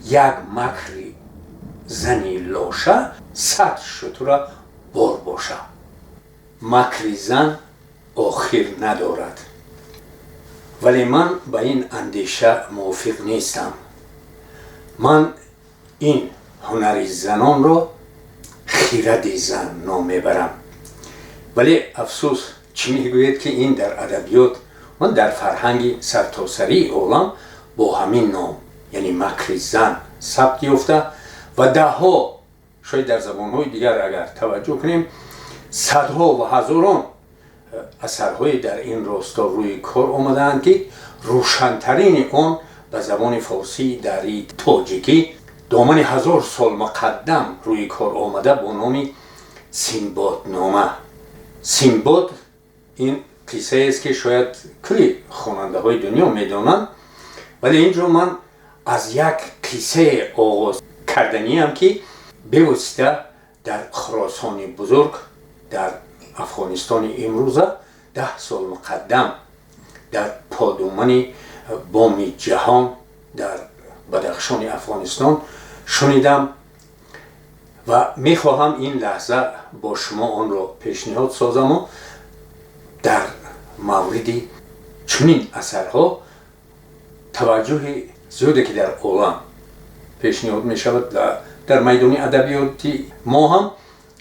Як макри зани лоша 100 шутура бор боша. Макри зан охир надорад, вале ман ба ин андеша мувофиқ нестам. Ман ин ҳунари занонро хиради зан ном мебарам. Вале афсӯс, чӣ мегӯед, ки ин дар адабиёт ва дар фарҳанги сартосарии олам бо ҳамин ном, яъне макри зан, сабт ёфта ва даҳҳо, шояд дар забонҳои дигар агар таваҷҷӯҳ кунем, садҳо ва ҳазорон асарҳое дар ин росто рӯи кор омадаанд, ки рӯшантарини он ба забони форсии дарии тоҷикӣ домани 1000 сол муқаддам рӯи кор омада бо номи Синбоднома. Синбод ин қиссаест, ки шояд кулли хонандаҳои дунё медонанд, вале ин ҷо ман аз як қиссае оғоз карданиам, ки бевосита дар Хуросони бузург, дар Афғонистони имрӯза, 10 сол муқаддам, дар подумани боми ҷаҳон, дар Бадахшони Афғонистон шунидам ва мехоҳам ин лаҳза бо шумо онро пешниҳод созаму дар мавриди чунин асарҳо таваҷҷӯҳи зиёде, ки дар олам пешниҳод мешавад, дар майдони адабиёти мо ҳам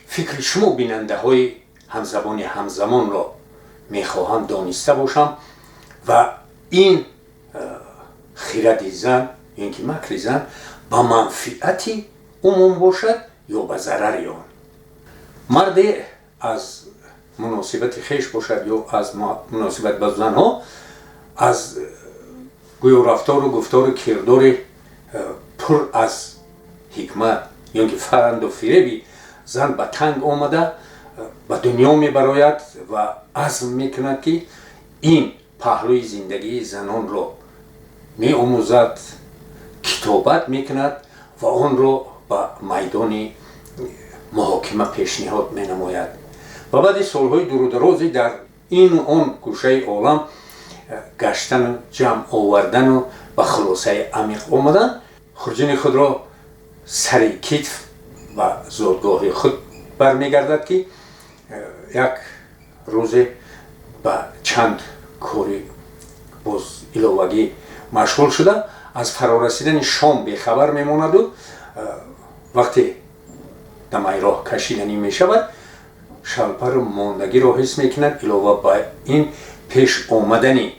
фикри шумо, бинандаҳои ҳамзабони ҳамзамонро, мехоҳам дониста бошам ва ин хиради зан ё ин ки макри зан ба манфиати умум бошад ё ба зарари он. Марде аз муносибати хеш бошад ё аз муносибат ба занҳо, аз гӯё рафтору гуфтору кирдори пур аз ҳикмат ё ин ки фанду фиреби зан ба танг омада, ба дунё мебарояд ва азм мекунад, ки ин паҳлӯи зиндагии занонро меомӯзад, китобат мекунад ва онро ба майдони муҳокима пешниҳод менамояд. Ва баъди солҳои дурударозӣ дар ину он гӯшаи олам гаштану ҷамъ овардану ба хулосаи амиқ омадан, хурҷини худро сари китф ба зодгоҳи худ бармегардад, ки як рӯзе ба чанд кори боз иловагӣ машғул шуда, аз фарорасидани шом бехабар мемонаду вақте дамаи роҳ кашиданӣ мешавад, шалпару мондагиро ҳис мекунад, илова ба ин пеш омадани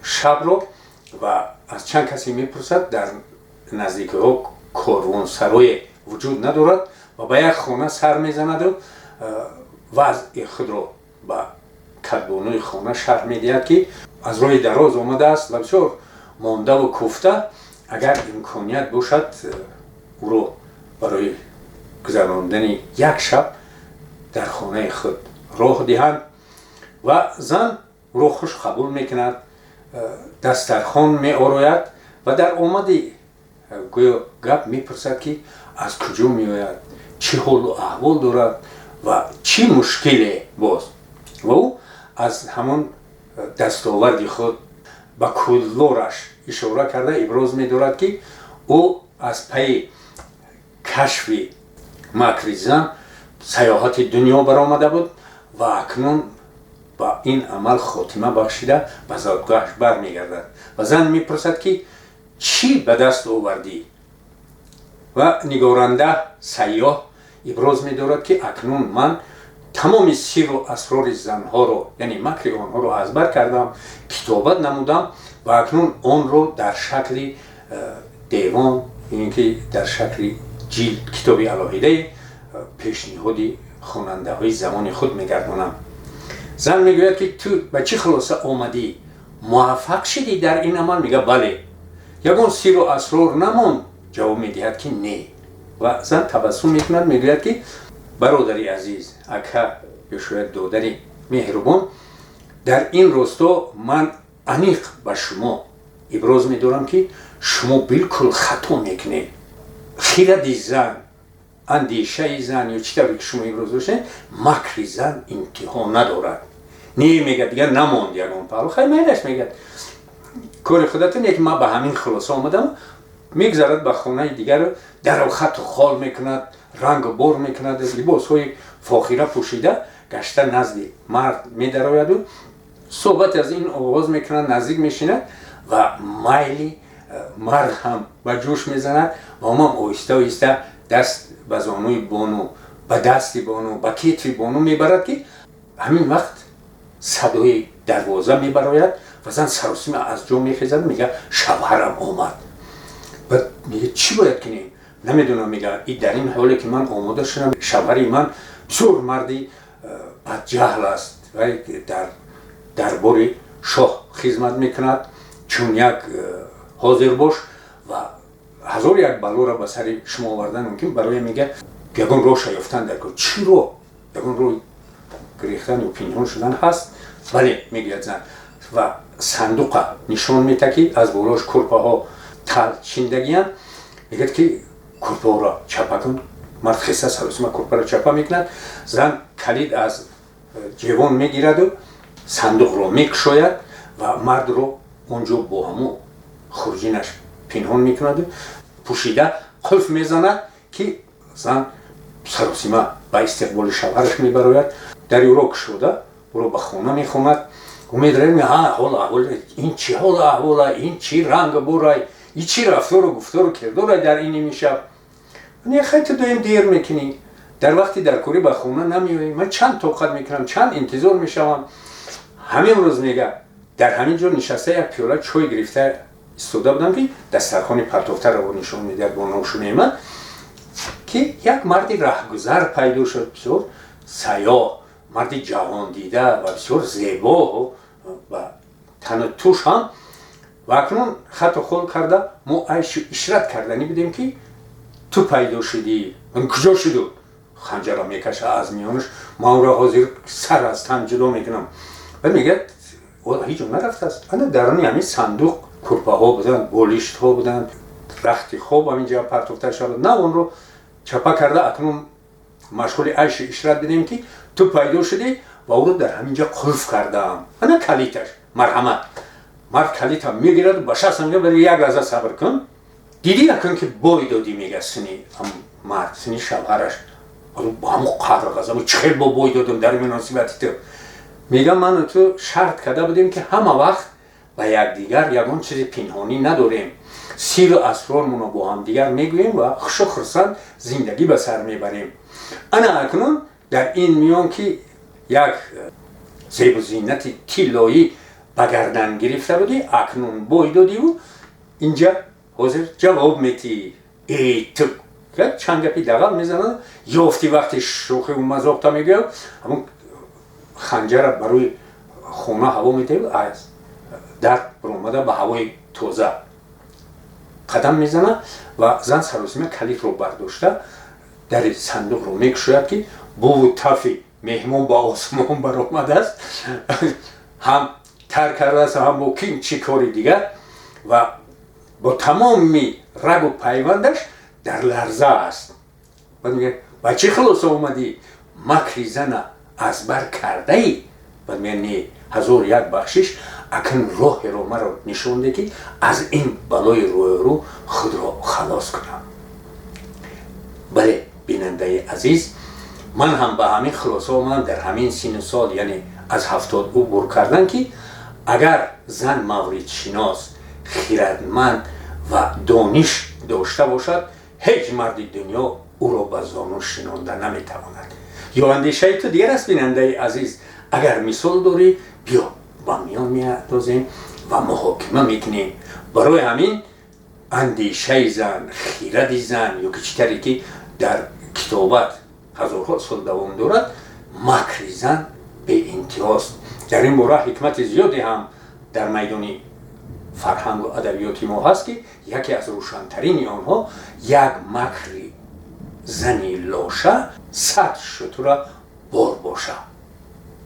шабро, ва аз чанд касе мепурсад. Дар наздикиҳо корвонсарое вуҷуд надорад ва ба як хона сар мезанаду вазъи худро ба кадбонуи хона шарҳ медиҳад, ки аз роҳи дароз омадааст ва бисёр мондаву куфта, агар имконият бошад, ӯро барои гузарондани як шаб дар хонаи худ роҳ диҳанд. Ва зан ӯро хуш қабул мекунад, дастархон меорояд ва дар омади гӯё гап мепурсад, ки аз куҷо меояд, чӣ ҳолу аҳвол дорад ва чӣ мушкиле боз. Ва ӯ аз ҳамон дастоварди худ ба куллораш ишора карда иброз медорад, ки ӯ аз пайи кашфи макри зан саёҳати дунё баромада буд ва акнун ба ин амал хотима бахшида, ба зодгоҳаш бармегардад. Ва зан мепурсад, ки чӣ ба даст овардӣ? Ва нигоранда сайёҳ иброз медорад, ки акнун ман тамоми сирру асрори занҳоро, яъне макри онҳоро, аз бар кардам, китобат намудам ва акнун онро дар шакли девон, ин ки дар шакли ҷилд, китоби алоҳидае, пешниҳоди хонандаҳои замони худ мегардонам. Зан мегӯяд, ки ту ба чӣ хулоса омадӣ, муваффақ шидӣ дар ин амал? Мега: «Бале». «Ягон сирру асрор намонд?» Ҷавоб медиҳад, ки не. Ва зан табассум мекунад, мегӯяд, ки бародари азиз, ака ё шояд додари меҳрубон, дар ин росто ман аниқ ба шумо иброз медорам, ки шумо билкул хато мекунед. Хиради зан, андешаи зан ё чӣ тавре ки шумо иброз доштед, макри зан интиҳо надорад. Не, мегӯяд, дигар намонд ягон паҳлу. Хай, майлаш, мегӯяд, кори худатон, яки ман ба ҳамин хулоса омадам. Мегзарад ба хонаи дигар, дару хату хол мекунад, рангу бор мекунад, либосҳои фохира пӯшида гашта назди мард медарояду суҳбат аз ин оғоз мекунад, наздик мешинад ва майли мард ҳам ба ҷӯш мезанад ва ҳам оҳиста оҳиста даст ба зонуи бону, ба дасти бону, ба кетфи бону мебарад, ки ҳамин вақт садои дарвоза мебарояд ва зан саросима аз ҷо мехезад, мега: «Шавҳарам омад». Баъд мега: «Чӣ бояд кунем?» «Намедонам», мега, и дар ин ҳоле ки ман омода шудам, шавҳари ман бисёр марди бадҷаҳл аст, вай дар дарбори шоҳ хизмат мекунад, чун як ҳозир бош ва ҳазор як балоро ба сари шумо овардан мумкин. Барои, мега, ягон роҳша ёфтан дар кор. Чӣ роҳ? Ягон роҳи гирехтан ё пинҳон шудан ҳаст?» «Бале», мегӯяд зан ва сандуқа нишон метаҳад, ки аз болош курпаҳо чиндагиянд. Мегӯяд, ки курпаҳоро чапа кун. Мард хеста саросима курпаро чапа мекунад. Зан калид аз ҷевон мегираду сандуқро мекушояд ва мардро он ҷо бо ҳамун хурҷинаш пинҳон мекунаду пӯшида қулф мезанад, ки зан саросима ба истиқболи шавҳараш мебарояд, дари ӯро кушода, ӯро ба хона мехонад. Ӯ медарад, ҳа, ҳол аҳвол, ин чӣ ҳол аҳвола, ин чӣ ранг бурай, и чӣ рафтору гуфтору кирдорай дар ин ними шаб? Не, хай, ту доим дер мекунӣ, дар вақти даркорӣ ба хона намеоӣ. Ман чанд тоқат мекунам, чанд интизор мешавам? Ҳамин рӯз, мега, дар ҳамин ҷо нишаста, як пиёла чой гирифта истода будам, ки дастархони партофтаро нишон медиҳад бо ношу неъмат, ки як марди раҳгузар пайдо шуд, бисёр сайёҳ, марди ҷаҳондида ва бисёр зебо ва тану туш ҳам. Ва акнун хату хол карда, мо айшу ишрат карданӣ будем, ки ту пайдо шудӣ. Куҷо шуду? Ханҷара мекаша аз миёнаш: «Ман ӯро ҳозир сар аз тан ҷудо мекунам». Ва мегӯяд: «Ҳеҷ ҷо нарафтааст, ана даруни ҳамин сандуқ курпаҳо буданд, болиштҳо буданд, рахти хоб ҳаминҷа партофта шавад. На, онро чапа карда, акнун машғули айшу ишрат будем, ки ту пайдо шудӣ ва ӯро дар ҳаминҷа қулф кардаам. Ана калиташ, марҳамат». Мард калита мегирад, ба шахс мега: «Як лаҳза сабр кун. Дидӣ, акун ки бой додӣ», мега сини мард, сини шавҳараш ба ҳамун қаҳру ғазаб: «Чӣ хел бо бой додам дар муносибати ту?» Мега: «Ману ту шарт карда будем, ки ҳама вақт ба якдигар ягон чизи пинҳонӣ надорем, сиру асрормонро бо ҳамдигар мегӯем ва хушу хурсанд зиндагӣ ба сар мебарем. Ана акнун дар ин миён, ки як зебу зинати тиллоӣ ба гардан гирифта будӣ, акнун бой додиву инҷа ҳозир ҷавоб метиҳӣ. Э, ту!» Чанд гапи дағал мезанад, ёфти вақти шӯхиву мазоқта мегӯяд, ҳамун ханҷара барои хона ҳаво метавад, аз дар баромада ба ҳавои тоза қадам мезанад ва зан саросима калидро бардошта, дари сандуқро мекушояд, ки буву тафи меҳмон ба осмон баромадааст, ҳам тар кардааст, ҳам бо кин чӣ кори дигар, ва бо тамоми рагу пайвандаш дар ларза аст. Баъд мегӯяд: «Ба чӣ хулоса омадӣ? Макри зана аз бар кардаӣ?» Баъд мегӯяд: «Не, ҳазор як бахшиш, акнун роҳеро маро нишон де, ки аз ин балои рӯёрӯ худро халос кунам». Бале, бинандаи азиз, ман ҳам ба ҳамин хулоса омадам дар ҳамин сину сол, яъне аз 70 убур кардан, ки агар зан мавридшинос, хирадманд ва дониш дошта бошад, ҳеҷ марди дунё ӯро ба зону шинонда наметавонад. Ё андешаи ту дигар аст, бинандаи азиз? Агар мисол дорӣ, биё ба миён меандозем ва муҳокима мекунем. Барои ҳамин андешаи зан, хиради зан, ё ки чӣ таре ки дар китобат ҳазорҳо сол давом дорад, макри зан беинтиҳост. Дар ин бора ҳикмати зиёде ҳам дар майдони фарҳангу адабиёти мо ҳаст, ки яке аз рӯшантарини онҳо: як макри зани лоша 100 шутура бор боша.